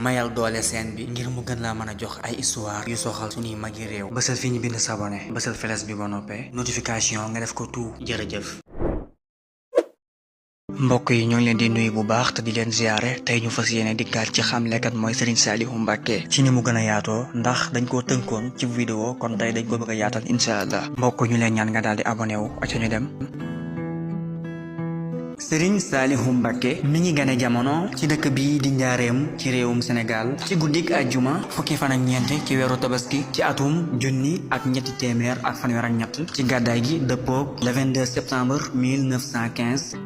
mayal doole seen bi ngir mu gën laa mën a jox ay histoire yu soxal suñuy magi réew. bësal fi ñu bind s'abonner bësal flash bi ba noppee notification nga def ko tout. jërëjëf. mbokk yi ñoo ngi leen di nuyu bu baax te di leen ziare tey ñu fas yéene dikkaat ci xamlekat mooy Serigne Saliou Mbacké ci ni mu gën a yaatoo ndax dañ koo tënkoon ci vidéo kon tey dañ ko bëgg a yaatal incha allah mbokk ñu leen ñaan nga daal di abonné wu aca ñu dem. Serigne Saliou Mbacké mi ngi gane jamono ci dëkk bii di njaareem ci réewum Sénégal ci guddik àjjuma fukki fan ak ñeent ci weeru tabaski ci atum junni ak ñetti téeméer ak fanweer ak ñett ci gàddaay gi dëppoog le 22 septembre 1915.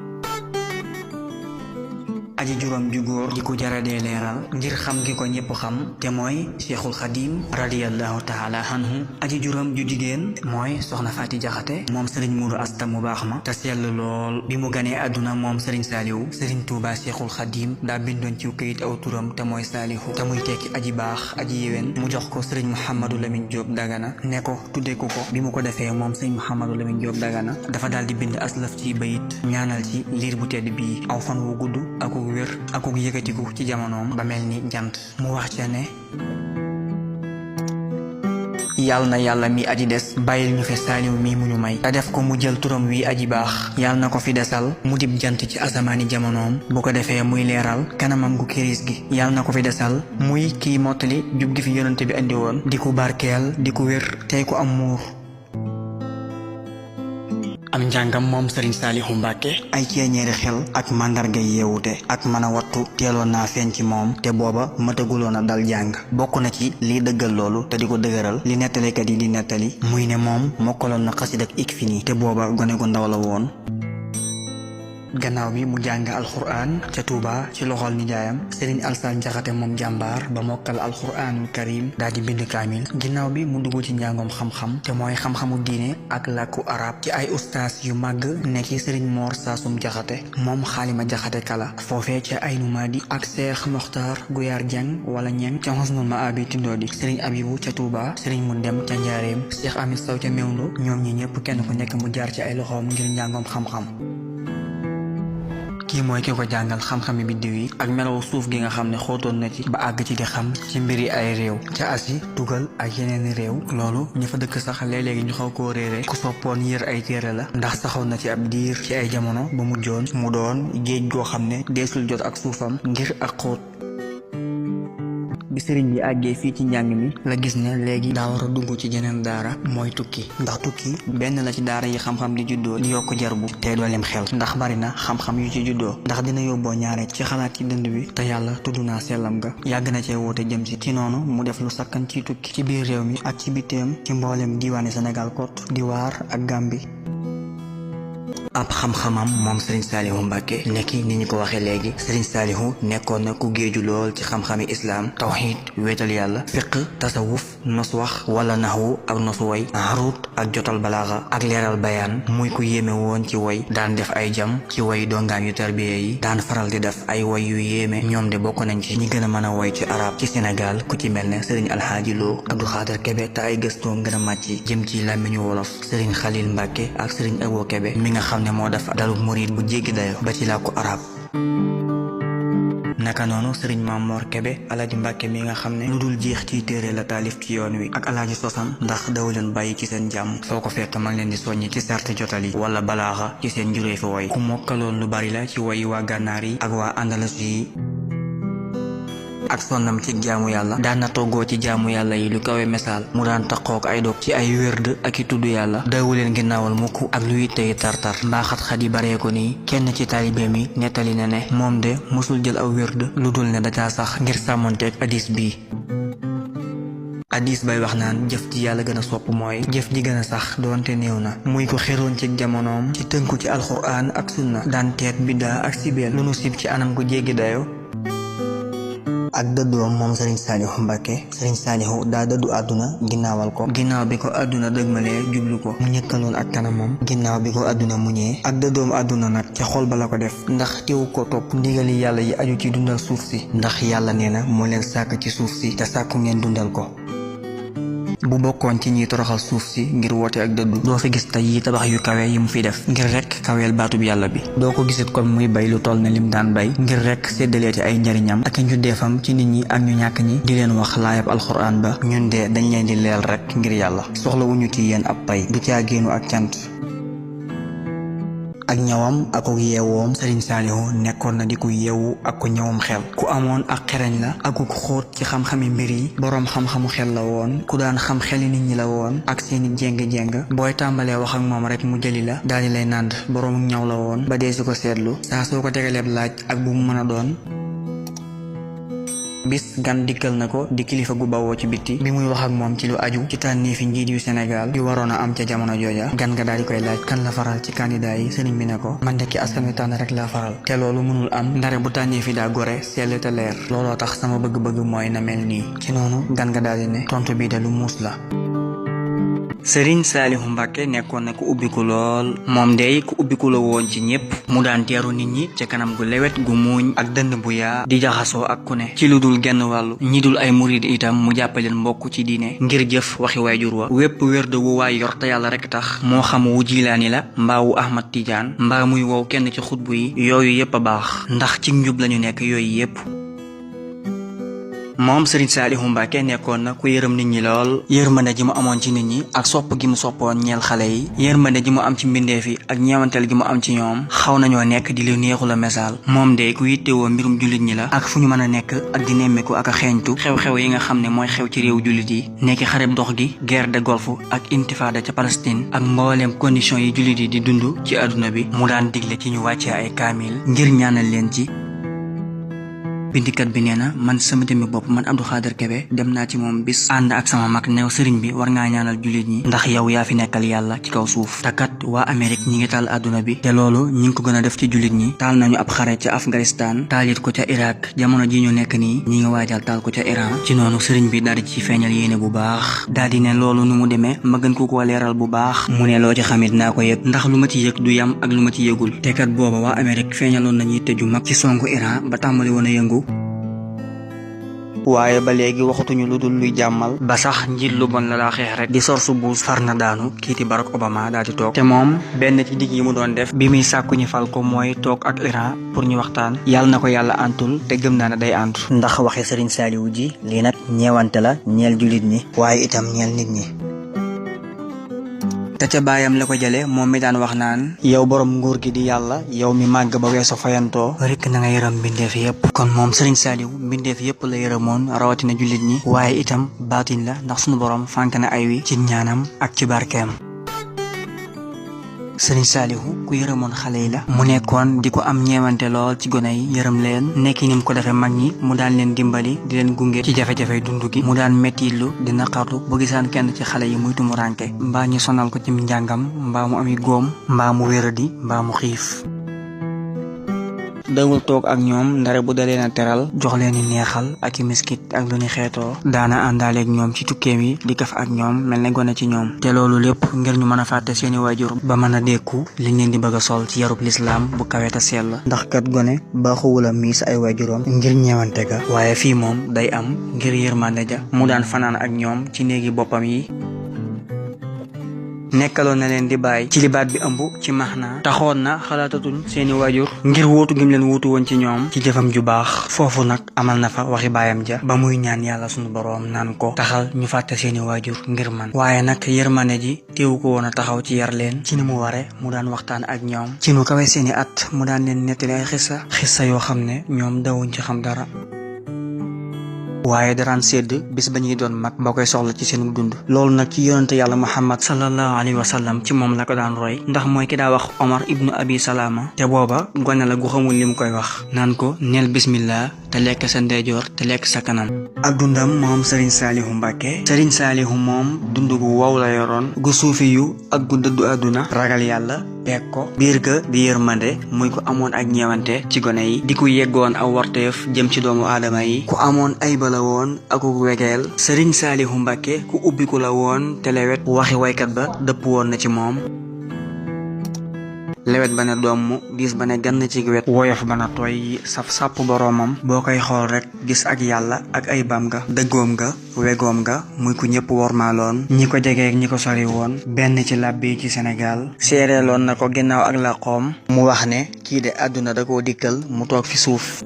aji juróom ju góor di ko jaradee leeral ngir xam gi ko ñépp xam te mooy Cheikhul Khadim radiyallahu taala anhu aji juróom ju jigéen mooy soxna Faati Jaxate moom Serigne Moudou Asta mu baax ma te sell lool bi mu ganee àdduna moom Serigne Saliou Serigne Touba Cheikhul Khadim daa bindoon ci këyit aw turam te mooy Saliou te muy tekki aji baax aji yéwén mu jox ko Serigne Mouhamadou Lamine Diop Dagana ne ko tuddeeku ko bi mu ko defee moom Serigne Mouhamadou Lamine Diop Dagana dafa daal di bind aslaf ci bayit ñaanal ci liir bu tedd bii aw fan wu gudd wér akuk yëkkatiku ci jamonoom ba mel ni jant mu wax ca ne yàlla na yàlla mi aji des bàyyil ñu fi Saliou mi mu ñu may te def ko mu jël turam wi aji baax yàlla na ko fi desal mu dib jant ci asamaani jamonoom bu ko defee muy leeral kanamam gu kiris gi yàlla na ko fi desal muy kii mottali jub gi fi yonante bi andi woon di ko barkeel di ko wér tey ko am muur am njàngam moom Serigne Saliou Mbacké ay ceeñeeri xel ak màndarga yeewute ak mën a wattu teeloon naa feeñ ci moom te booba mataguloon a dal jàng bokk na ci liy dëggal loolu te di ko dëgëral li nettalikat yi di nettali muy ne moom mokkaloon na xasida ak Ikfini te booba gone gu ndaw la woon gannaaw bi mu jàng alxuraan ca Touba ci loxol nijaayam Serigne Alsaan Jaxate moom jàmbaar ba mokkal alxuraanul karim daal di bind kaamil ginnaaw bi mu dugg ci njàngoom xam-xam te mooy xam-xamu diine ak làkku arab ci ay ustaas yu màgg nekki Serigne Mor Saasum Jaxate moom xaalima Jaxate kala foofee ca Aynu Maadi ak Seex Moxtaar Guyaar Jeng wala ñeng ca Xusnul Maabi Tindoodi Serigne Abibu ca Touba Serigne mu dem ca Njaareem Seex Amit Saw ca Mewndu ñoom ñi ñëpp kenn ku nekk mu jaar ci ay loxoom ngir njàngoom xam-xam kii mooy ki ko jàngal xam-xami biddiw yi ak melaw suuf gi nga xam ne xóotoon na ci ba àgg ci di xam ci mbiri ay réew ca Asi tugal ak yeneeni réew loolu ñu fa dëkk sax léeg-léegi ñu xaw koo réere ku soppoon yër ay téere la ndax saxoon na ci ab diir ci ay jamono ba mu joon mu doon géej goo xam ne deesul jot ak suufam ngir ak xóot bi sëriñ bi àggee fii ci njàng mi la gis ne léegi daa war a dugg ci jeneen daara mooy tukki ndax tukki benn la ci daara yi xam-xam di juddoo di yokk jarbu te dooleem xel ndax bari na xam-xam yu ci juddoo ndax dina yóbboo ñaare ci xalaat ci dënd bi te yàlla tudd naa sellam ga yàgg na cee woote jëm ci noonu mu def lu sakkan ci tukki ci biir réew mi ak ci biteem ci mboolem diiwaani Sénégal kot di waar ak Gàmbi ab xam-xamam moom Serigne Saliou Mbacké nekki ni ñu ko waxee léegi Serigne Saliou nekkoon na ku géeju lool ci xam-xami islaam tawxiid wéetal yàlla fiq tasawuf nos wax wala naxwu ak nosu way arut ak jotal balaaxa ak leeral bayaan muy ku yéeme woon ci woy daan def ay jam ci woy dongaam yu tarbiya yi daan faral di def ay woy yu yéeme ñoom de bokk nañ ci ñi gën a mën a woy ci arab ci Sénégal ku ci mel ne Serigne Alhaaji Lo Abdou Xaadar Kebe te ay gëstoom gën a màcc jëm ci làmmiñu wolof Serigne Khalil Mbacké ak Serigne Abo Kebe mi nga xam ne moo dafa dalub murid bu jéggi dayo ba ci làkku arab naka noonu Serigne Mamor Kebe Alaaji Mbacké mi nga xam ne lu dul jeex ci téere la taalif ci yoon wi ak Alaaji Sosan ndax daw leen bàyyi ci seen jàmm foo ko fekk mag leen di soññi ci sart jotal yi wala balaaxa ci seen juree fi woy ku mokkaloon lu bari la ci woyi waa gànnaar yi ak waa Andalus yi ak sonnam ci jaamu yàlla daan na toggoo ci jaamu yàlla yi lu kawe misaal mu daan taqook ay dog ci ay wérd ak i tudd yàlla dawuleen ginnaawal mukk ak luy tey tartar mbaa xat-xat yi baree ko nii kenn ci taalibeem yi nettali na ne moom de mosul jël aw wérd lu dul ne dacaa sax ngir sàmmonteeg hadis bii hadis bay wax naan jëf ji yàlla gën a sopp mooy jëf ji gën a sax doonte néew na muy ko xeroon ci jamonoom ci tënku ci alxuraan ak sunna daan teet biddaa ak sibeel lu nu sib ci anam ko jéggi dayo ak dëddoom moom Serigne Saliou Mbacké Serigne Saliou daa dëddu àdduna ginnaawal ko ginnaaw bi ko àdduna dëgmalee jublu ko mu ñëkkaloon ak kanamam ginnaaw bi ko àdduna muñee ak dëddoom àdduna nag ca xol ba la ko def ndax teewu ko topp ndigali yàlla yi aju ci dundal suuf si ndax yàlla nee na moo leen sàkk ci suuf si te sàkku ngeen dundal ko bu bokkoon ci ñi toroxal suuf si ngir woote ak dëddu doo fi gis tey yi tabax yu kawe yi mu fi def ngir rek kaweel baatub yàlla bi. doo ko gisit kon muy bay lu toll ne lim daan bay ngir rek séddaleeti ay njariñam ak njuddeefam ci nit ñi ak ñu ñàkk ñi di leen wax laayab alxuraan ba ñun de dañ leen di leel rek ngir yàlla soxlawuñu ci yéen ab pay du caa génnu ak cant. ak ñawam ak ko yeewoom Serigne Saliou nekkoon na di ku yeewu ak ko ñawam xel ku amoon ak xereñ la ak ku xóot ci xam-xami mbir yi boroom xam-xamu xel la woon ku daan xam xeli nit ñi la woon ak seeni jéng-jéng booy tàmbalee wax ak moom rek mu jëli la daal di lay nànd boroomu ñaw la woon ba dee si ko seetlu saa soo ko tegaleeb laaj ak bu mu mën a doon. bis gan dikkal na ko di kilifa gu bawoo ci bitti bi muy wax ak moom ci lu aju ci tànneefi njiit yu Sénégal yu waroon a am ca jamono jooja gan nga daal di koy laaj kan la faral ci candidat yi sëriñ bi ne ko man de ki askan wi tànn rek laa faral te loolu mënul am ndare bu tànneefi daa gore sell te leer looloo tax sama bëgg-bëgg mooy na mel nii ci noonu gan nga daal di ne tontu bii de lu muus la. Serigne Saliou Mbacké nekkoon na ku ubbiku lool moom dey ku ubbiku la woon ci ñépp mu daan teeru nit ñi ca kanam gu lewet gu muuñ ak dënd bu yaa di jaxasoo ak ku ne ci lu dul genn wàllu ñi dul ay murid itam mu jàppaleen mbokk ci diine ngir jëf waxi waajur wa wépp wérde wu waay yor te yàlla rek tax moo xam wu Jilaani la mbaa wu Ahmad Tidiane mbaa muy wow kenn ci xutbu yi yooyu yépp a baax ndax ci njub lañu nekk yooyu yépp. moom Serigne Saliou Mbacké nekkoon na ku yërëm nit ñi lool yërmande ji mu amoon ci nit ñi ak sopp gi mu soppoon ñeel xale yi yërmande ji mu am ci mbindeef yi ak ñeewanteel gi mu am ci ñoom xaw nañoo nekk di lu neexu la misaal moom de ku yittewoo mbirum jullit ñi la ak fu ñu mën a nekk ak di nemmeeku ak a xeeñtu xew-xew yi nga xam ne mooy xew ci réew jullit yi nekki xareb dox gi guerre de Golfe ak intifada ca Palestine ak mbooleem condition yi jullit yi di dund ci àdduna bi mu daan digle ci ñu wàccee ay kaamil ngir ñaanal leen ci. bindikat bi nee na man sama jëmmi bopp man Abdou Khader Kébé dem naa ci moom bis ànd ak sama mag neew sëriñ bi war ngaa ñaanal jullit ñi ndax yow yaa fi nekkal yàlla ci kaw suuf takat waa Amérique ñi ngi taal àdduna bi te loolu ñi ngi ko gën a def ci jullit ñi taal nañu ab xare ca Afghanistan taalit ko ca Irak jamono ji ñu nekk nii ñi ngi waajal taal ko ca Iran ci noonu sëriñ bi daal di ci feeñal yéene bu baax daal di ne loolu nu mu demee ma gën ko leeral bu baax mu ne loo ci xamit naa ko yëg ndax lu ma ci yëg du yam ak lu ma ci yëgul te kat booba waa Amérique feeñaloon nañu yitte ju mag ci songu Iran ba tàmbali woon a yëngu waaye ba léegi waxatuñu lu dul luy jàmmal ba sax njiit lu bon la xeex rek di sorsu buus far na daanu kiiti Barack Obama daal di toog te moom benn ci digg yi mu doon def bi muy sàkku ñu fal ko mooy toog ak Iran pour ñu waxtaan yàlla na ko yàlla antul te gëm naa ne day antu ndax waxi Serigne Saliou ji lii nag ñeewante la ñeel jullit ñi waaye itam ñeel nit ñi te ca baayam la ko jële moom mi daan wax naan yow borom nguur gi di yàlla yow mi màgg ba weesu fayantoo rek na nga yërëm mbindeef yépp kon moom Serigne Saliou mbindeef yépp la yërëmoon rawatina jullit ñi waaye itam baatin la ndax sunu borom fànk na ay wi ci ñaanam ak ci barkeem Serigne Saliou ku yërëmoon xale yi la mu nekkoon di ko am ñeewante lool ci gone yi yërëm leen nekki ni mu ko defee mag ñi mu daan leen dimbali di leen gunge ci jafe-jafe dund gi mu daan mettilu di naqarlu bu gisaan kenn ci xale yi muy tumuranke mbaa ñu sonal ko ci njàngam mbaa mu ami góom mbaa mu wéradi mbaa mu xiif dawul toog ak ñoom ndare bu dalee na teral jox leen i neexal ak i miskit ak lu ni xeetoo daana àndaaleeg ñoom ci tukkeem yi di kaf ak ñoom mel ne gone ci ñoom te loolu lépp ngir ñu mën a fàtte seeni waajur ba mën a dékku liñ leen di bëgg a sol ci yarub lislaam bu kaweta sell ndax kat gone baaxuwula miis ay waajuram ngir ñeewante ga waaye fii moom day am ngir yërmande ja mu daan fanaan ak ñoom ci néegi boppam yi nekkaloon na leen di bàyyi ci libaat bi ëmb ci maxnaa taxoon na xalaatatuñ seeni waajur ngir wuutu gim leen wuutu woon ci ñoom ci jëfam ju baax foofu nag amal na fa waxi baayam ja ba muy ñaan yàlla sunu boroom naan ko taxal ñu fàtte seeni waajur ngir man waaye nag yërmande ji teewu ko woon a taxaw ci yar leen ci ni mu ware mu daan waxtaan ak ñoom ci nu kawe seeni at mu daan leen nettali ay xissa yoo xam ne ñoom dawuñ ci xam dara waaye daraan sedd bis ba ñuy doon mag ba koy soxla ci seen dund loolu nag ci yonente yàlla Muhammad sallallahu alayhi wa sallam ci moom la ko daan roy ndax mooy ki daa wax Omar ibnu Abi Salama te booba gone la gu xamul li mu koy wax naan ko neel bismillah te lekk sa ndeyjoor te lekk sa kanam ak dundam moom Serigne Saliou Mbacké Serigne Saliou moom dund gu wow la yoroon gu suufi yu ak gu dëddu àdduna ragal yàlla peeg ko biir ga di yërmande muy ko amoon ak ñeewante ci gone yi di ko yeggoon aw warteef jëm ci doomu aadama yi ku amoon ay la woon aku wegeel Serigne Saliou Mbacké ku ubbiku la woon te lewet waxi waykat ba dëpp woon na ci moom lewet ba ne doom diis ba ne gann ci wet woyof ba na tooy saf sàpp boroomam boo koy xool rek gis ak yàlla ak ay bam nga dëggoom nga wegoom nga muy ku ñëpp wormaaloon ñi ko jegeek ñi ko sori woon benn ci làbbe ci Sénégal séeréeloon na ko ginnaaw ak làqoom mu wax ne kii de àdduna da koo dikkal mu toog fi suuf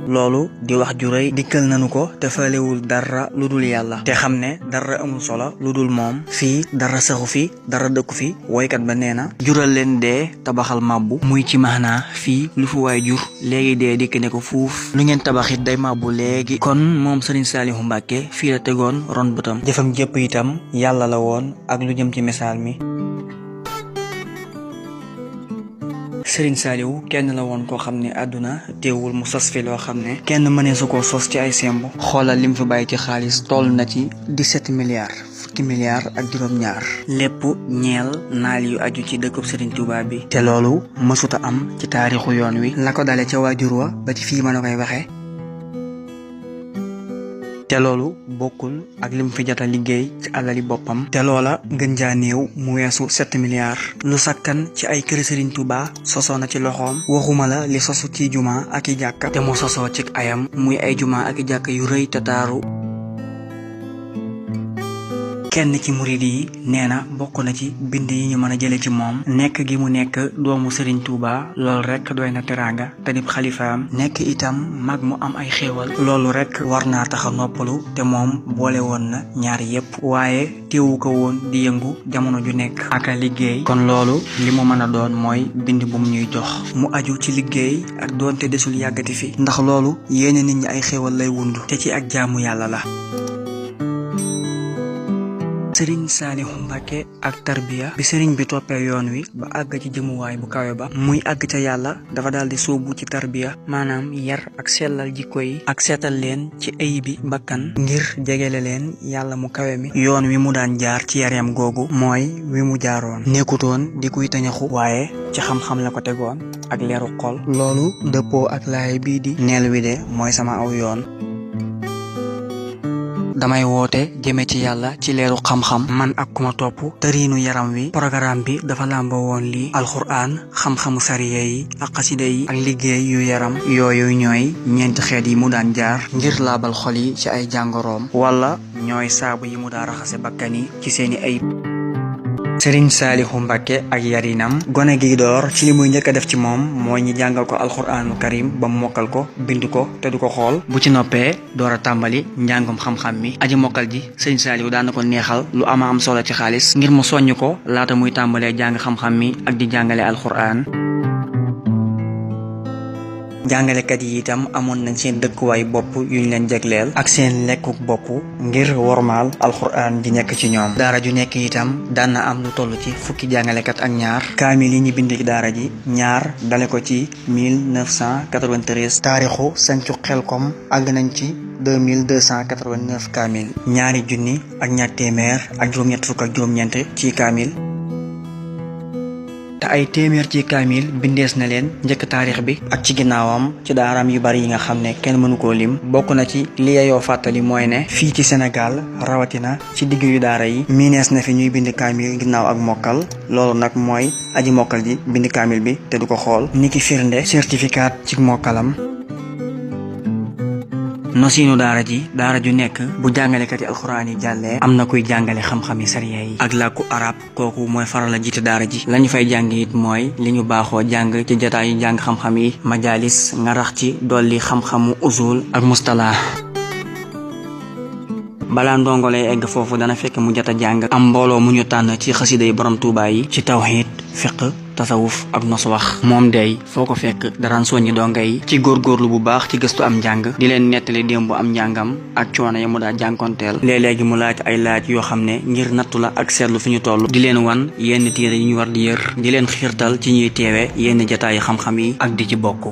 loolu di wax ju rëy dikkal nanu ko te falewul dara lu dul yàlla te xam ne dara amul solo lu dul moom fii dara saxu fi dara dëkku fi woykat ba nee na jural leen dee tabaxal màbbu muy ci maanaa fii lu fu waay jur léegi dee dikk ne ko fuuf lu ngeen tabaxit day màbbu léegi kon moom Serigne Saliou Mbacké fii la tegoon ron bëtam jëfam jëpp itam yàlla la woon ak lu jëm ci misaal mi Serigne Saliou kenn la woon koo xam ne àdduna teewul mu sos fi loo xam ne kenn mënee su koo sos ci ay semb xoolal lim fi bàyyi ci xaalis toll na ci 17 milliards fukki milliards ak juróom-ñaar lépp ñeel naal yu aju ci dëkkub Serigne Touba bi te loolu mësuta am ci taarixu yoon wi la ko dale ca waajur wa ba ci fii ma la koy waxee te loolu bokkul ak lim fi jota liggéey ci alali boppam te loola gën jaa néew mu weesu 7 milliards lu sakkan ci ay kër Serigne Touba sosoo na ci loxoom waxuma la li sosu ci juma ak i jàkka te mu sosoo ci ayam muy ay juma ak i jàkka yu rëy te taaru kenn ci murid yi nee na bokk na ci bind yi ñu mën a jële ci moom nekk gi mu nekk doomu Serigne Touba loolu rek doy na teraanga te dib xalifaam nekk itam mag mu am ay xéewal loolu rek war naa tax a noppalu te moom boole woon na ñaar yépp waaye teewu ko woon di yëngu jamono ju nekk ak a liggéey kon loolu li mu mën a doon mooy bind bu mu ñuy jox mu aju ci liggéey ak doonte desul yàggati fi ndax loolu yéene nit ñi ay xéewal lay wundu te ci ak jaamu yàlla la Serigne Saliou Mbacké ak tarbiya bi Serigne bi toppee yoon wi ba àgg ci jëmuwaay bu kawe ba muy àgg ca yàlla dafa daal di sóobu ci tarbiya maanaam yar ak sellal jikko yi ak seetal leen ci ayibi bakkan ngir jegele leen yàlla mu kawe mi yoon wi mu daan jaar ci yareem googu mooy wi mu jaaroon nekkutoon di kuy tañaxu waaye ci xam-xam la ko tegoon ak leeru xol loolu dëppoo ak laay bii di neel wi de mooy sama aw yoon damay woote jëme ci yàlla ci leeru xam-xam man ak kuma topp tëriinu yaram wi programme bi dafa làmboo woon lii alxuraan xam-xamu sariya yi ak xasida yi ak liggéey yu yaram yooyu ñooy ñeenti xeet yi mu daan jaar ngir laabal xol yi ci ay jàngoroom wala ñooy saabu yi mu daa raxase bakkan yi ci seeni ayib Serigne Saliou Mbacké ak yarinam gone gi door ci li muy njëkk a def ci moom mooy ñi jàngal ko alxuraanu karim ba mu mokkal ko bind ko te du ko xool bu ci noppee door a tàmbali njàngum xam-xam mi aji mokkal ji Serigne Saliou daan na ko neexal lu ama am solo ci xaalis ngir mu soññ ko laata muy tàmbalee jàng xam-xam mi ak di jàngale alxuraan jàngalekat yi itam amoon nañ seen dëkkuwaay bopp yu ñu leen jegleel ak seen lekkuk bopp ngir wormaal alxuraan ji nekk ci ñoom daara ju nekk itam daan na am lu toll ci fukki jàngalekat ak ñaar kaamil yi ñu bind ci daara ji ñaar dale ko ci 1993 taarixu sancu Xelkom àgg nañ ci 2289 kaamil ñaari junni ak ñaar téeméer ak juróom-ñett fukk ak juróom-ñeent ci kaamil te ay téeméer ci kaamil bindees na leen njëkk taarix bi ak ci ginnaawam ci daaraam yu bari yi nga xam ne kenn mënu koo lim bokk na ci li yeyoo fàttali mooy ne fii ci Sénégal rawatina ci digg yu daara yi miinees na fi ñuy bind kaamil ginnaaw ak mokkal loolu nag mooy aji mokkal ji bind kaamil bi te du ko xool niki firnde certificat ci mokkalam nosiinu daara ju nekk bu jàngalekati alxuraan yi jàllee am na kuy jàngale xam-xami sariya yi ak làkku arab kooku mooy faral a jiite daara ji lañu fay jàng it mooy li ñu baaxoo jàng ci jotaayu jàng xam-xam yi majalis nga rax ci dolli xam-xamu usul ak mustalah balaa ndongo lay egg foofu dana fekk mu jot a jàng am mbooloo mu ñu tànn ci xasida yi borom Tuubaa yi ci tawxiid fiq tasawuf ak nos wax moom day foo ko fekk daraan soññi donga yi ci góorgóorlu bu baax ci gëstu am njàng di leen nettali démb am njàngam ak coono ya mu daa jànkonteel léeg-léegi mu laaj ay laaj yoo xam ne ngir nattu la ak seetlu fi ñu toll di leen wan yenn téere yi ñu war di yër di leen xiirtal ci ñuy teewe yenn jataayi xam-xam yi ak di ci bokk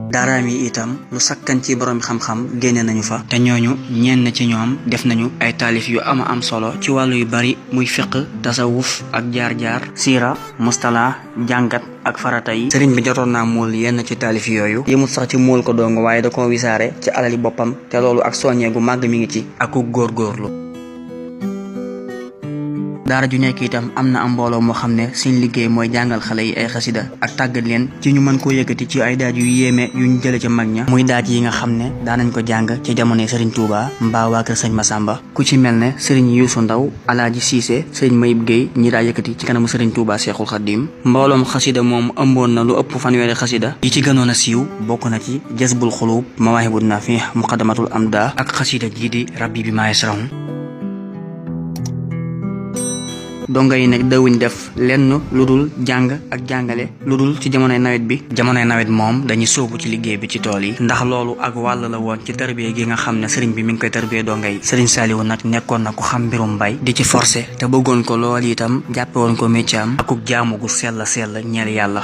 daaraam yi itam lu sakkan ci borom xam-xam génne nañu fa te ñooñu ñenn ci ñoom def nañu ay taalif yu ama am solo ci wàllu yu bari muy fiq tasawuf ak jaar-jaar siira mustala jàngat ak farata yi sëriñ bi jotoon naa muul yenn ci taalif yooyu yëmut sax ci muul ko dong waaye da ko wisaare ci alali boppam te loolu ak soññee gu màgg mi ngi ci ak ku góorgóorlu daara ju nekk itam am na am mbooloo moo xam ne seen liggéey mooy jàngal xale yi ay xasida ak tàggat leen ci ñu mën koo yëkkati ci ay daaj yu yéeme yuñ jële ca mag ña muy daaj yi nga xam ne daanañ ko jàng ci jamonoy Serigne Touba mbaa waa kër Sëñ Massamba ku ci mel ne Serigne Youssou Ndaw Alaaji Cissé Serigne Mayib Guèye ñi daa yëkkati ci kanamu Serigne Touba Cheikhul Khadim mbooloom xasida moom ëmboon na lu ëpp fanweeri xasida yi ci gënoon a siiw bokk na ci Jazbul Xuluub Mawaahibun Naafi Muqaddamatul Amda ak xasida jii di Rabbi bi maa yasraun donga yi nag dawuñ def lenn lu dul jàng ak jàngale lu dul ci jamonoy nawet bi jamonoy nawet moom dañuy sóobu ci liggéey bi ci tool yi ndax loolu ak wàll la woon ci tarbiya gi nga xam ne sëriñ bi mi ngi koy tarbiya donga yi sëriñ Saliou nag nekkoon na ku xam mbirum mbay di ci forcé te bëggoon ko lool itam jàppe woon ko métier am akuk jaamu gu sell ñeel yàlla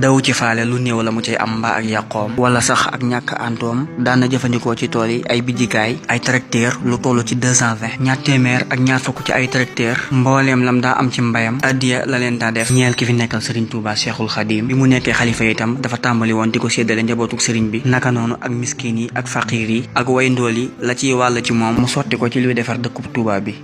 daw ci faale lu néew la mu cay am mbaa ak yàqoom wala sax ak ñàkk antoom daan na jëfandikoo ci tool yi ay bijjikaay ay tracteur lu toll ci 220 ñaar téeméer ak ñaar fukk ci ay tracteur mbooleem lam daa am ci mbayam addiya la leen daa def ñeel ki fi nekkal Serigne Touba Cheikhul Khadim bi mu nekkee xalifa itam dafa tàmbali woon di ko séddale njabootuk Serigne bi naka noonu ak miskin yi ak faqiir yi ak way ndóol yi la ciy wàll ci moom mu sotti ko ci luy defar dëkkub Touba bi.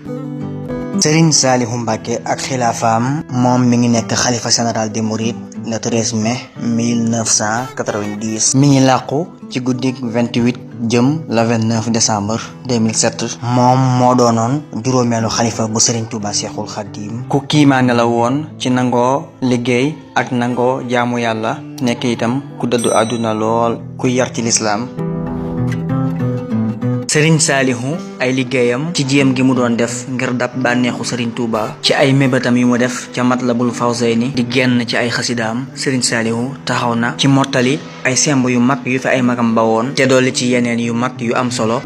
Serigne Saliou Mbacké ak xilaafaam moom mi ngi nekk xalifa général des Mourides le 13 mai 1990 mi ngi làqu ci guddik 28 jëm le 29 décembre 2007 moom moo doonoon juróomeelu xalifa bu Serigne Touba Cheikhul Khadim ku kiimaane la woon ci nangoo liggéey ak nangoo jaamu yàlla nekk itam ku dëddu àdduna lool ku yar ci lislaam Serigne Saliou ay liggéeyam ci jéem gi mu doon def ngir dab bànneexu Serigne Touba ci ay mébétam yu mu def ca Matlabul Fawzayni di génn ci ay xasidaam Serigne Saliou taxaw na ci mottali ay semb yu mag yu fi ay magam bawoon te dolli ci yeneen yu mag yu am solo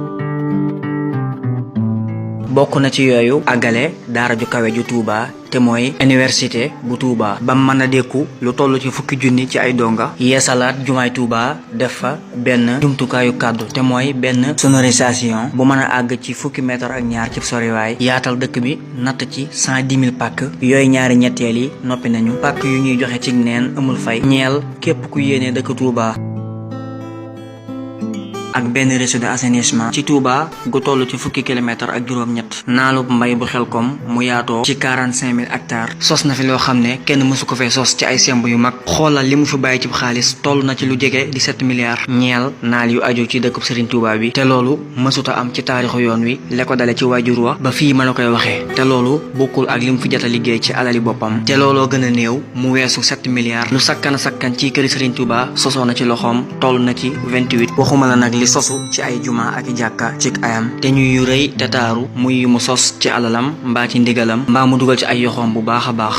bokk na ci yooyu àggale daara ju kawe ju Touba te mooy université bu Touba ba mën a dékku lu toll ci fukki junni ci ay donga yeesalaat jumaay Touba def fa benn jumtukaayu kàddu te mooy benn sonorisation bu mën a àgg ci fukki mètre ak ñaar ci soriwaay yaatal dëkk bi natt ci 110 000 pàkk yooyu ñaari ñetteel yi noppi nañu pàkk yu ñuy joxe ci neen amul fay ñeel képp ku yéene dëkk Touba ak benn réseau d'assainissement ci Touba gu toll ci fukki kilomètre ak juróom-ñett naalub mbay bu Xelkom mu yaatoo ci 45 000 hectares sos na fi loo xam ne kenn mësu ko fee sos ci ay semb yu mag xoolal li mu fi bàyyi ci xaalis toll na ci lu jege 17 milliards ñeel naal yu aju ci dëkkub Serigne Touba bi te loolu mësuta am ci taarixu yoon wi le ko dale ci waajur wa ba fii ma la koy waxee te loolu bokkul ak li mu fi jot a liggéey ci alali boppam te looloo gën a néew mu weesu 7 milliards lu sakkan ci këri Serigne Touba sosoo na ci loxoom toll na ci 28 waxuma la nag li sosu ci ay juma ak jàkka ci ayam te ñuy yu rëy te taaru muy yu mu sos ci alalam mbaa ci ndigalam mbaa mu dugal ci ay yoxoom bu baax a baax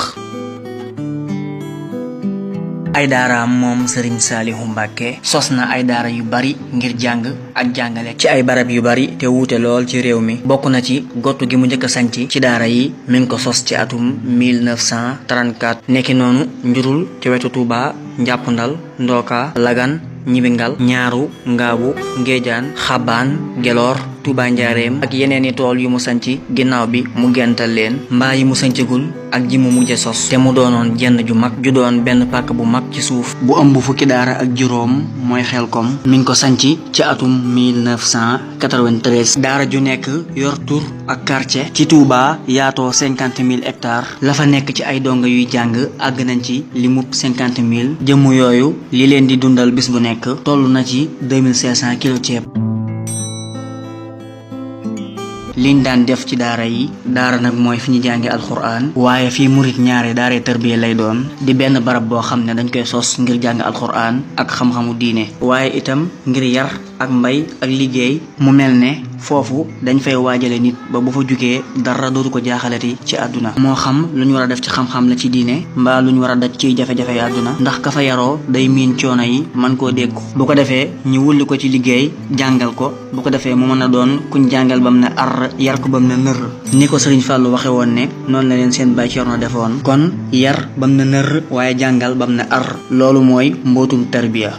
ay daaraam moom Serigne Saliou Mbacké sos na ay daara yu bari ngir jàng ak jàngale ci ay barab yu bari te wuute lool ci réew mi bokk na ci gottu gi mu njëkk a sanc ci daara yi mi ngi ko sos ci atum 1934 nekki noonu njurul ci wetu Touba njàppndal ndooka lagan ñibingal ñaaru ngaabu ngéejaan xabaan geloor Touba njaareem ak yeneen i tool yu mu sanc ginnaaw bi mu gental leen mbaa yi mu sancagul ak ji mu mujje sos te mu doonoon jenn ju mag ju doon benn pàkk bu mag ci suuf bu ëmb fukki daara ak juróom mooy Xelkom mi ngi ko sanc ci atum 1993 daara ju nekk yor tur ak quartier ci Touba yaatoo 50 000 hectares la fa nekk ci ay donga yuy jàng àgg nañ ci limub 50 000 jëmm yooyu li leen di dundal bis bu nekk toll na ci 2500 kilo ceeb liñ daan def ci daara yi daara nag mooy fi ñu jànge alxuraan waaye fii murit ñaare daara tarbiya lay doon di benn barab boo xam ne dañ koy sos ngir jàng alxuraan ak xam-xamu diine waaye itam ngir yar ak mbay ak liggéey mu mel ne foofu dañ fay waajale nit ba bu fa jugee dara dootu ko jaaxalati ci àdduna moo xam lu ñu war a def ci xam-xam la ci diine mbaa lu ñu war a daj ciy jafe-jafe àdduna ndax ka fa yaroo day miin coono yi man koo dégg bu ko defee ñu wulli ko ci liggéey jàngal ko bu ko defee mu mën a doon kuñ jàngal bam ne ar yar ko bam ne nër ni ko Serigne Fallou waxe woon ne noonu la leen seen Baay Cerno defoon kon yar bam ne nër waaye jàngal bam ne ar loolu mooy mbootum tarbiya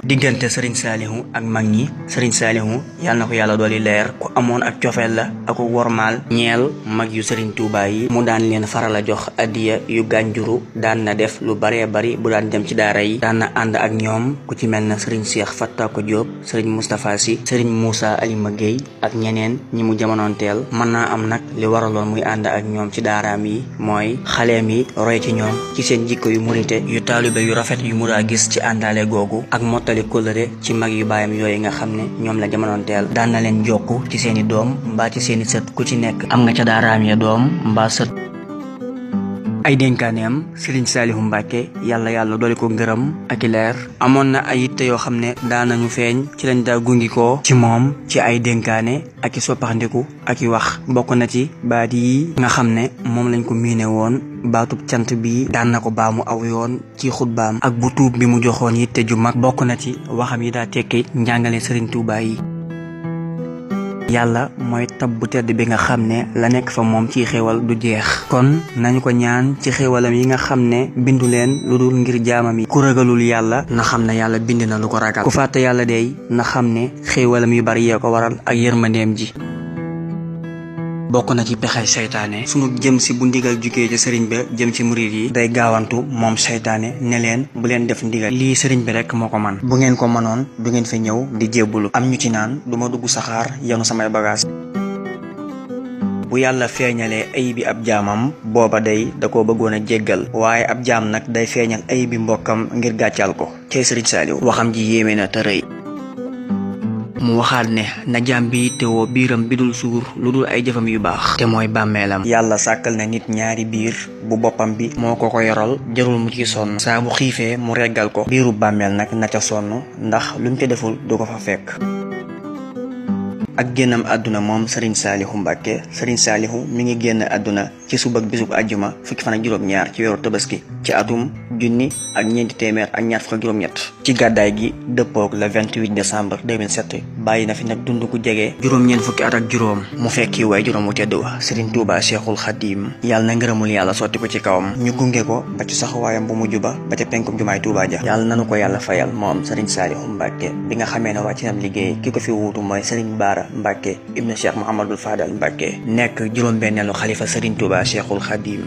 diggante Serigne Saliou ak mag ñi. Serigne Saliou yàlla na ko yàlla dooli leer ku amoon ak cofeel la ak wormaal ñeel mag yu Serigne Touba yi. mu daan leen faral a jox addiya yu gànjuru, daan na def lu baree bari bu daan dem ci daara yi, daan na ànd ak ñoom ku ci mel na Serigne Cheikh Fattako Diop, Serigne Moustapha Sy, Serigne Moussa Alima Gueye ak ñeneen ñi mu jamonoonteel. mën naa am nag li waraloon muy ànd ak ñoom ci daaraam yi mooy xaleem yi roy ci ñoom ci seen jikko yu murite yu taalibe yu rafet yu mu daa gis ci àndaale googu ak mottali kóllëre ci mag yu baayam yooyu nga xam ne ñoom la jamonoonteel. daan na leen jokku ci seeni doom mbaa ci seeni sët, ku ci nekk am nga ca daaraam ya doom mbaa sët. ay dénkaaneem Serigne Saliou Mbacké yàlla doole ko ngërëm ak i leer amoon na ay yitte yoo xam ne daanañu feeñ ci lañ daa gungikoo ci moom ci ay dénkaane ak i soppaxndiku ak i wax. bokk na ci baat yi nga xam ne moom lañ ko miine woon. baatub cant bi daan na ko baamu aw yoon ci xutbaam ak bu tuub bi mu joxoon yitte ju mag. bokk na ci waxam yi daa tekki njàngale Serigne Touba yi. yàlla mooy tab bu tedd bi nga xam ne la nekk fa moom ci xéewal du jeex. kon nañu ko ñaan ci xéewalam yi nga xam ne bindu leen lu dul ngir jaamam yi. ku ragalul yàlla na xam ne yàlla bind na lu ko ragal. ku fàtte yàlla dey na xam ne xéewalam yu bari yee ko waral ak yërmandeem ji. bokk na ci pexey seytaane sunu jëm si bu ndigal jugee ci sëriñ ba jëm ci murid yi day gaawantu moom seytaane ne leen bu leen def ndigal lii sëriñ bi rek moo ko man bu ngeen ko mënoon du ngeen fi ñëw di jébbulu. am ñu ci naan du ma dugg saxaar yanu samay bagage. bu yàlla feeñalee ayib bi ab jaamam booba day da koo bëggoon a jéggal waaye ab jaam nag day feeñal ayib bi mbokkam ngir gàccal ko. cey sëriñ Saliou waxam ji yéeme na te rëy. mu waxaat ne na jaam bi teewoo biiram bi dul suur lu dul ay jëfam yu baax te mooy bàmmeelam. yàlla sàkkal na nit ñaari biir bu boppam bi moo ko yoral jarul mu ci sonn saa bu xiifee mu reggal ko. biiru bàmmeel nag na ca sonn ndax lu mu ca deful du ko fa fekk. ak génnam àdduna moom Serigne Saliou Mbacké. Serigne Saliou mi ngi génn àdduna ci suba ak bisub àjjuma fukki fan ak juróom-ñaar ci weeru tabaski ci atum 1927 ci gàddaay gi dëppoog le 28 décembre 2007 bàyyi na fi nag dund ku jege juróom-ñeent fukki at ak juróom mu fekki waay juróom wu tedd wa Serigne Touba Cheikhul Khadim. yàlla na ngërëmul yàlla sotti ko ci kawam ñu gunge ko ba ci saxuwaayam bu mujj ba ca penkum jumaay Touba ja. yàlla nanu ko yàlla fayal moom Serigne Saliou Mbacké bi nga xamee ne wàcc nam liggéey ki ko fi wuutu mooy Serigne Bara Mbacké ibnu Cheikh Mouhamadul Fadal Mbacké nekk juróom-benneelu xalifa Serigne Touba Cheikhul Khadim.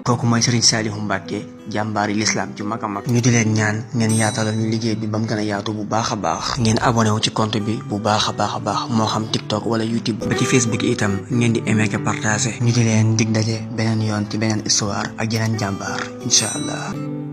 kooku mooy Serigne Saliou Mbacké jàmbaari lislaam ju mag a mag. ñu di leen ñaan ngeen yaatalal ñu liggéey bi ba mu gën a yaatu bu baax a baax. ngeen abonné wu ci compte bi bu baax a baax moo xam TikTok wala YouTube ba ci Facebook itam ngeen di aimer que partager. ñu di leen dig daje beneen yoon ci beneen histoire ak yeneen jàmbaar incha allah.